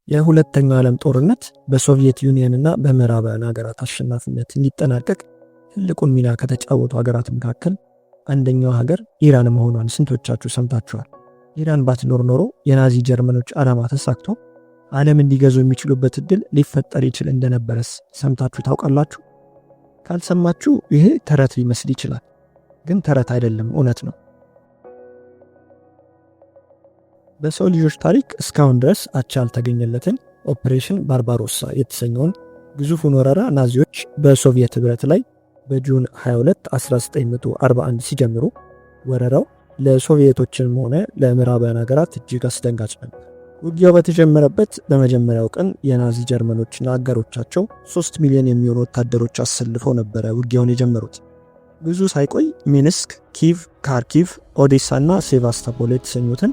የሁለተኛው ዓለም ጦርነት በሶቪየት ዩኒየን እና በምዕራባውያን ሀገራት አሸናፊነት እንዲጠናቀቅ ትልቁን ሚና ከተጫወቱ ሀገራት መካከል አንደኛው ሀገር ኢራን መሆኗን ስንቶቻችሁ ሰምታችኋል? ኢራን ባትኖር ኖሮ የናዚ ጀርመኖች ዓላማ ተሳክቶ ዓለም እንዲገዙ የሚችሉበት እድል ሊፈጠር ይችል እንደነበረስ ሰምታችሁ ታውቃላችሁ? ካልሰማችሁ ይህ ተረት ሊመስል ይችላል፣ ግን ተረት አይደለም፣ እውነት ነው። በሰው ልጆች ታሪክ እስካሁን ድረስ አቻ ያልተገኘለትን ኦፕሬሽን ባርባሮሳ የተሰኘውን ግዙፉን ወረራ ናዚዎች በሶቪየት ህብረት ላይ በ June 22 1941 ሲጀምሩ ወረራው ለሶቪየቶችም ሆነ ለምዕራባውያን ሀገራት እጅግ አስደንጋጭ ነበር። ውጊያው በተጀመረበት በመጀመሪያው ቀን የናዚ ጀርመኖችና አጋሮቻቸው 3 ሚሊዮን የሚሆኑ ወታደሮች አሰልፈው ነበረ ውጊያውን የጀመሩት። ብዙ ሳይቆይ ሚንስክ፣ ኪቭ፣ ካርኪቭ፣ ኦዴሳ እና ሴቫስቶፖል የተሰኙትን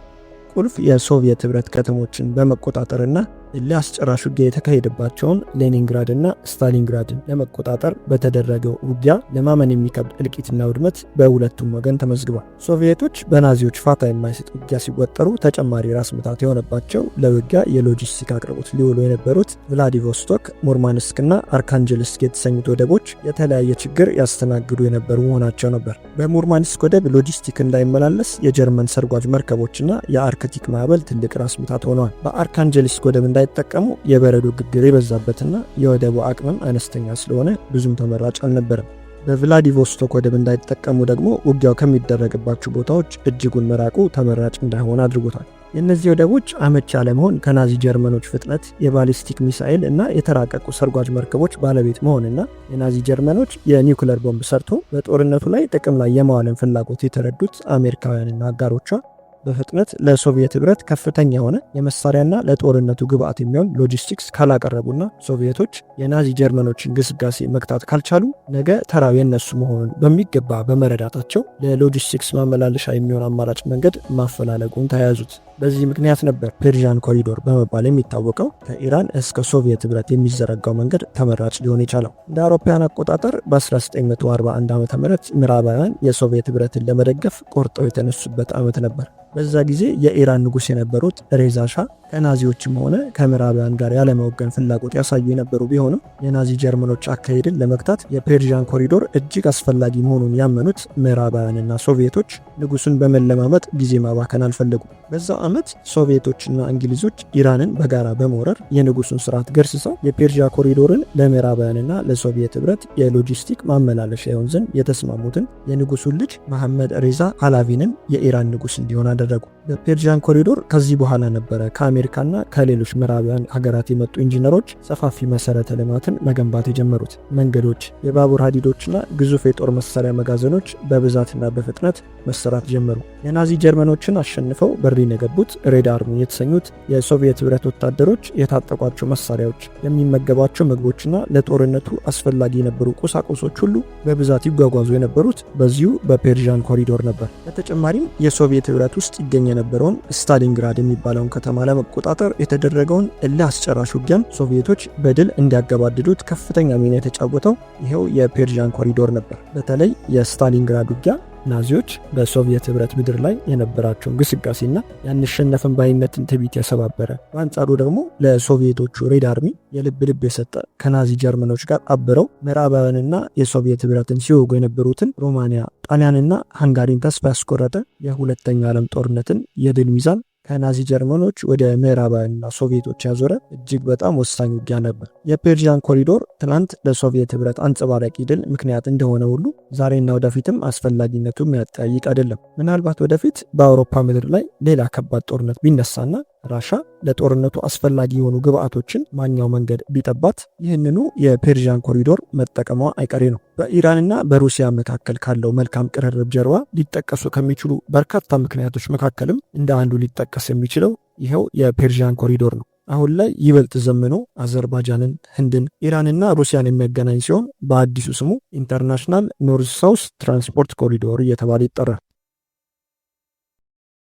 ቁልፍ የሶቪየት ህብረት ከተሞችን በመቆጣጠርና እልህ አስጨራሽ ውጊያ የተካሄደባቸውን ሌኒንግራድ እና ስታሊንግራድን ለመቆጣጠር በተደረገው ውጊያ ለማመን የሚከብድ እልቂትና ውድመት በሁለቱም ወገን ተመዝግቧል። ሶቪየቶች በናዚዎች ፋታ የማይሰጥ ውጊያ ሲወጠሩ ተጨማሪ ራስ ምታት የሆነባቸው ለውጊያ የሎጂስቲክ አቅርቦት ሊውሉ የነበሩት ቭላዲቮስቶክ፣ ሙርማንስክ እና አርካንጀልስክ የተሰኙት ወደቦች የተለያየ ችግር ያስተናግዱ የነበሩ መሆናቸው ነበር። በሙርማንስክ ወደብ ሎጂስቲክ እንዳይመላለስ የጀርመን ሰርጓጅ መርከቦችና የአርክቲክ ማዕበል ትልቅ ራስ ምታት ሆነዋል። በአርካንጀልስክ ወደብ እንዳይጠቀሙ የበረዶ ግግር የበዛበትና የወደቡ አቅምም አነስተኛ ስለሆነ ብዙም ተመራጭ አልነበረም። በቭላዲቮስቶክ ወደብ እንዳይጠቀሙ ደግሞ ውጊያው ከሚደረግባቸው ቦታዎች እጅጉን መራቁ ተመራጭ እንዳይሆን አድርጎታል። የእነዚህ ወደቦች አመቺ አለመሆን ከናዚ ጀርመኖች ፍጥነት፣ የባሊስቲክ ሚሳኤል እና የተራቀቁ ሰርጓጅ መርከቦች ባለቤት መሆንና የናዚ ጀርመኖች የኒውክለር ቦምብ ሰርቶ በጦርነቱ ላይ ጥቅም ላይ የማዋልን ፍላጎት የተረዱት አሜሪካውያንና አጋሮቿ በፍጥነት ለሶቪየት ህብረት ከፍተኛ የሆነ የመሳሪያና ለጦርነቱ ግብዓት የሚሆን ሎጂስቲክስ ካላቀረቡና ሶቪየቶች የናዚ ጀርመኖችን ግስጋሴ መግታት ካልቻሉ ነገ ተራው የነሱ መሆኑን በሚገባ በመረዳታቸው ለሎጂስቲክስ ማመላለሻ የሚሆን አማራጭ መንገድ ማፈላለጉን ተያያዙት። በዚህ ምክንያት ነበር Persian Corridor በመባል የሚታወቀው ከኢራን እስከ ሶቪየት ህብረት የሚዘረጋው መንገድ ተመራጭ ሊሆን የቻለው። እንደ አውሮፓውያን አቆጣጠር በ1941 ዓ ም ምዕራባውያን የሶቪየት ህብረትን ለመደገፍ ቆርጠው የተነሱበት ዓመት ነበር። በዛ ጊዜ የኢራን ንጉሥ የነበሩት ሬዛ ሻህ ከናዚዎችም ሆነ ከምዕራባውያን ጋር ያለመወገን ፍላጎት ያሳዩ የነበሩ ቢሆንም የናዚ ጀርመኖች አካሄድን ለመግታት የ Persian Corridor እጅግ አስፈላጊ መሆኑን ያመኑት ምዕራባውያንና ሶቪየቶች ንጉሱን በመለማመጥ ጊዜ ማባከን አልፈለጉም። በዛው ዓመት ሶቪየቶችና እንግሊዞች ኢራንን በጋራ በመውረር የንጉሱን ስርዓት ገርስሰው የፔርዣ ኮሪዶርን ለምዕራባውያንና ለሶቪየት ህብረት የሎጂስቲክ ማመላለሻ ይሆን ዘንድ የተስማሙትን የንጉሱን ልጅ መሐመድ ሬዛ ፓህላቪንን የኢራን ንጉስ እንዲሆን አደረጉ። በ Persian Corridor ከዚህ በኋላ ነበረ ከአሜሪካና ከሌሎች ምዕራባውያን ሀገራት የመጡ ኢንጂነሮች ሰፋፊ መሰረተ ልማትን መገንባት የጀመሩት። መንገዶች፣ የባቡር ሀዲዶችና ግዙፍ የጦር መሳሪያ መጋዘኖች በብዛትና በፍጥነት መሰራት ጀመሩ። የናዚ ጀርመኖችን አሸንፈው በርሊን የገቡት Red Army የተሰኙት የሶቪየት ህብረት ወታደሮች የታጠቋቸው መሳሪያዎች፣ የሚመገቧቸው ምግቦችና ለጦርነቱ አስፈላጊ የነበሩ ቁሳቁሶች ሁሉ በብዛት ይጓጓዙ የነበሩት በዚሁ በ Persian Corridor ነበር። በተጨማሪም የሶቪየት ህብረት ውስጥ ይገኝ የነበረውን ስታሊንግራድ የሚባለውን ከተማ ለመቆጣጠር የተደረገውን እልህ አስጨራሽ ውጊያም ሶቪየቶች በድል እንዲያገባድዱት ከፍተኛ ሚና የተጫወተው ይኸው የ Persian Corridor ነበር። በተለይ የስታሊንግራድ ውጊያ ናዚዎች በሶቪየት ህብረት ምድር ላይ የነበራቸውን ግስጋሴና የአንሸነፍም ባይነትን ትዕቢት ያሰባበረ፣ በአንጻሩ ደግሞ ለሶቪየቶቹ Red Army የልብ ልብ የሰጠ፣ ከናዚ ጀርመኖች ጋር አብረው ምዕራባውያንና የሶቪየት ህብረትን ሲወጉ የነበሩትን ሮማንያ፣ ጣሊያንና ሃንጋሪን ተስፋ ያስቆረጠ፣ የሁለተኛው ዓለም ጦርነትን የድል ሚዛን ከናዚ ጀርመኖች ወደ ምዕራባውያንና ሶቪየቶች ያዞረ እጅግ በጣም ወሳኝ ውጊያ ነበር። የ Persian Corridor ትናንት ለሶቪየት ህብረት አንጸባራቂ ድል ምክንያት እንደሆነ ሁሉ ዛሬና ወደፊትም አስፈላጊነቱ የሚያጠያይቅ አይደለም። ምናልባት ወደፊት በአውሮፓ ምድር ላይ ሌላ ከባድ ጦርነት ቢነሳና ራሻ ለጦርነቱ አስፈላጊ የሆኑ ግብዓቶችን ማግኛው መንገድ ቢጠባት ይህንኑ የ Persian Corridor መጠቀሟ አይቀሬ ነው። በኢራንና በሩሲያ መካከል ካለው መልካም ቅርርብ ጀርባ ሊጠቀሱ ከሚችሉ በርካታ ምክንያቶች መካከልም እንደ አንዱ ሊጠቀስ የሚችለው ይኸው የ Persian Corridor ነው። አሁን ላይ ይበልጥ ዘምኖ አዘርባይጃንን፣ ህንድን፣ ኢራንና ሩሲያን የሚያገናኝ ሲሆን በአዲሱ ስሙ International North South Transport Corridor እየተባለ ይጠራል።